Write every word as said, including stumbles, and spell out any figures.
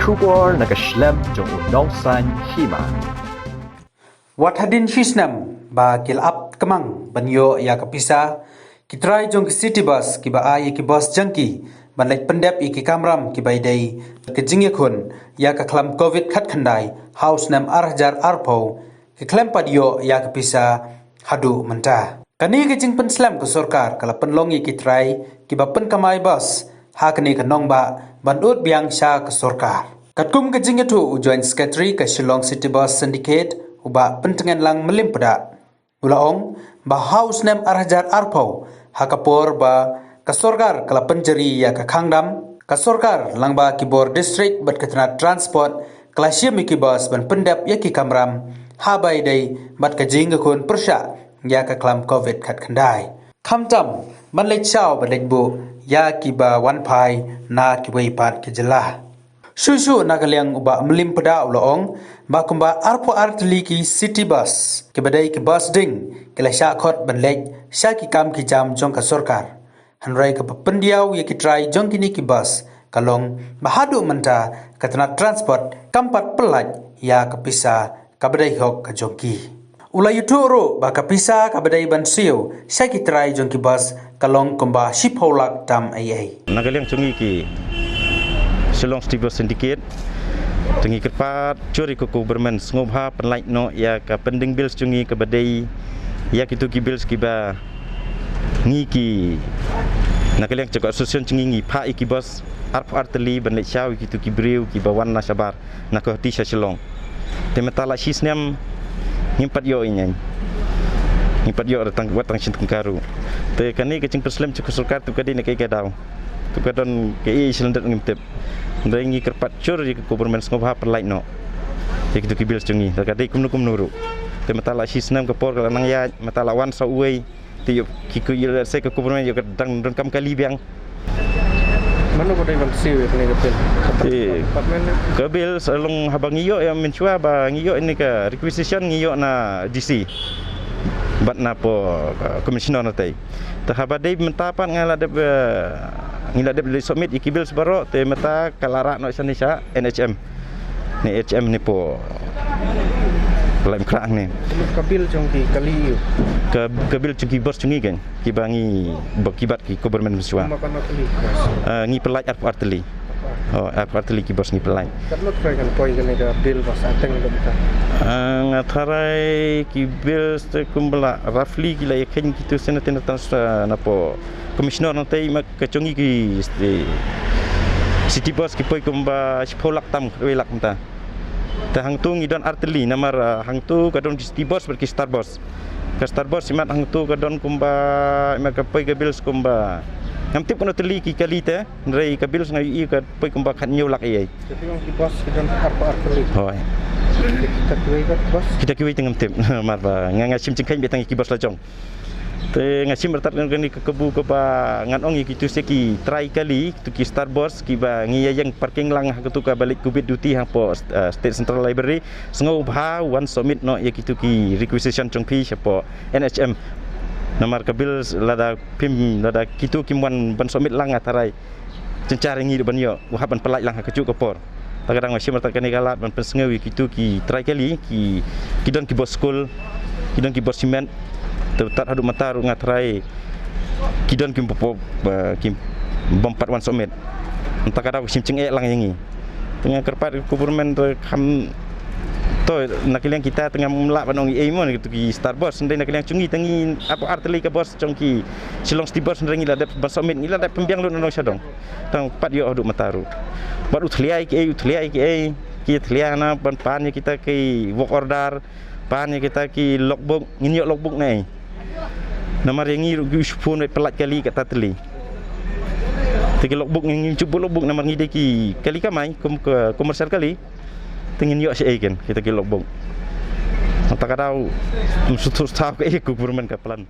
Khubor na ka shlem jong u nongsan hima. Wat hadien shi snem ba ki la ap kmang ban ïoh ïa ka pisa, ki trai jong ki city bus kiba ai ïa ki bus jong ki ban leit pyndep ïa ki kamram kiba ïadei ka jingïakhun ïa ka khlam covid khatkhyndai ha u snem ar hajar arphew, ki khlem pat ïoh ïa ka pisa haduh mynta. Kane ka jingpynslem ka sorkar ka la pynlong ïa ki trai kiba pynkamai bus ha kane ka nongbah ban ud biang sha ka sorkar. Katkum ka jingïathuh u Joint Secretary ka Shillong City Bus Syndicate, u Bah Pyntngenlang Mylliempdah, u la ong ba ha u snem ar hajar arphew, ha ka por ba ka sorkar ka la pynjari ïa ka khang dam, ka sorkar lyngba ki bor district bad ka tnat transport ka la shim ïa ki bus ban pyndep ïa ki kamram haba ïadei bad ka jingïakhun pyrshah ïa ka khlam covid khatkhyndai, khamtam ban leit shaw bad leit buh ïa kiba wan phai na kiwei pat ki jylla. Shuh shuh na ka liang u Bah Mylliempdah u la ong ba kumba arphew ar tylli ki city bus kiba dei ki bus ding ki la shah khot ban leit sha ki kam ki jam jong ka sorkar. Hynrei kaba pyndiaw ïa ki trai jong kine ki bus ka long ba haduh mynta ka tnat transport kam pat pyllait ïa ka pisa kaba dei hok ka jong ki. U la ïathuh ruh ba ka pisa kaba dei ban siew sha ki trai jong ki bus ka long kumba shiphew lak tam eiei. Na ka liang jong ngi ki Shillong City Bus Syndicate, te ngi kyrpad jur ïa ka government sngewbha pynlait noh ïa ka pending bills jong ngi kaba dei ïa kitu ki bills kiba ngi ki, na ka liang jong ka association jong ngi, ngi phah ïa ki bus arphew ar tylli ban leit shaw ïa kitu ki briew kiba wan na shabar, na Guwahati sha Shillong. Te mynta la shi snem ngim pat ïoh ei ei. Ngim pat ïoh tang, wat tang shi tyngka ruh. Te kane ka jingpynslem jong ka sorkar te ka dei na kaei ka daw, te ka don kaei shalyndet ngim tip. Hynrei ngi kyrpad jur ïa ka government sngewbha pynlait noh ïa kitu ki bills jong ngi, te ka dei kumno kumno ruh. Te mynta la shi snem ka por ka la nang ïaid, mynta la wan sa uwei. Te ïoh ki, ki, ïoh, let's say ka government ïoh ka dang donkam kali biang. Mano ba dei ban siew ïa kane ka bill? Eh, department ne? Ka bill sa long haba ngi ïoh ïa mynshuwa ba ngi ïoh ïa kane ka requisition ngi ïoh na D C bad na poh, uh, commissioner na tei. Te haba dei mynta pat nga la dep, uh, ngi la dep submit ïa ki bills baroh, te mynta ka la rah noh shane sha N H M. Ne H M ne poh Laitumkhrah ne. Ka bill jong ki kali ïa u? Ka, ka bill jong ki bus jong ngi kan, kiba ngi, ba ki bat ki government mynshuwa. Kumba katno tylli ki bus? Ah, ngi pynlait arphew ar tylli. Oh, arphew ar tylli ki bus ngi pynlait. Katno trai kan poi kane ka bill bus, ateng ka bita? Ah, nga tharai ki bills te kumba la roughly ki la ïakheiñ kitu sien na tei na trans, ah, na poh commissioner na tei ma ka jong ngi ki, eh, city bus ki poi kumba shiphew lak tam, khatwei lak mynta. Te hangtu ngi don ar tylli, namar, ah, hangtu ka don ki city bus bad ki star bus. Ka star bus imat hangtu ka don kumba, imat ka poi ka bills kumba, ngam tip katno tylli ki kali te, hynrei ka bills nga ïohi ka poi kumba khathynñiew lak eiei. Te ki bus ki don arphew ar tylli. Hooid. Kita kiwei ka bus? Kita kiwei te ngam tip, namar ba nga, nga shim jingkheiñ beit tang ïa ki bus la jong. Te nga shim artat ngan kane ka kabu kaba ngan ong ïa kitu sha ki trai kali, kitu ki star bus kiba ngi ïa ïeng parking lang ha katu kaba leit covid duty hapoh, eh, State Central Library. Sngewbha wan submit noh ïa kitu ki requisition jong phi shapoh N H M. Namar ka bill lada phim, lada kitu kim wan ban submit lang nga tharai jynjar ïa ngi ruh ban ïoh, u hap ban pynlait lang ha kajuh ka por. Ta ka daw nga shim artat kane ka lad ban pynsngew ïa kitu ki trai kali, ki, ki don ki bus skul, ki don ki bus simen. Te tad haduh mynta ruh nga tharai ki don ki bym pat, eh, ki bym pat wan submit. Ta ka daw ka shim jingeh lang ïa ngi. Te nga kyrpad ka government te kham, to na ka liang kita te ngam lah ban ong ei ei mo, kitu ki star bus, hynrei na ka liang jong ngi te ngi arphew ar tylli ka bus jong ki Shillong City Bus, hynrei ngi la dep ban submit, ngi la dep pynbiang lut na dong sha dong. Tang pat ïoh haduh mynta ruh. Bad u thlia ïa kiei, u thlia ïa kiei, ki thlia na ban pan ïa kita ki work order, pan ïa kita ki logbook, ngin ïoh logbook ne ei? Namar ïa ngi ruh ki u shu phone beit pynlait kali kata tylli. Te ki logbook ngin, ngin shu buh logbook namar ngi dei ki kali kamai, kum, ka, commercial kali. Te ngin ïoh shaei ken kita ki logbook? Ta ka daw ym sngewthuh thaw kaei ka government ka plan.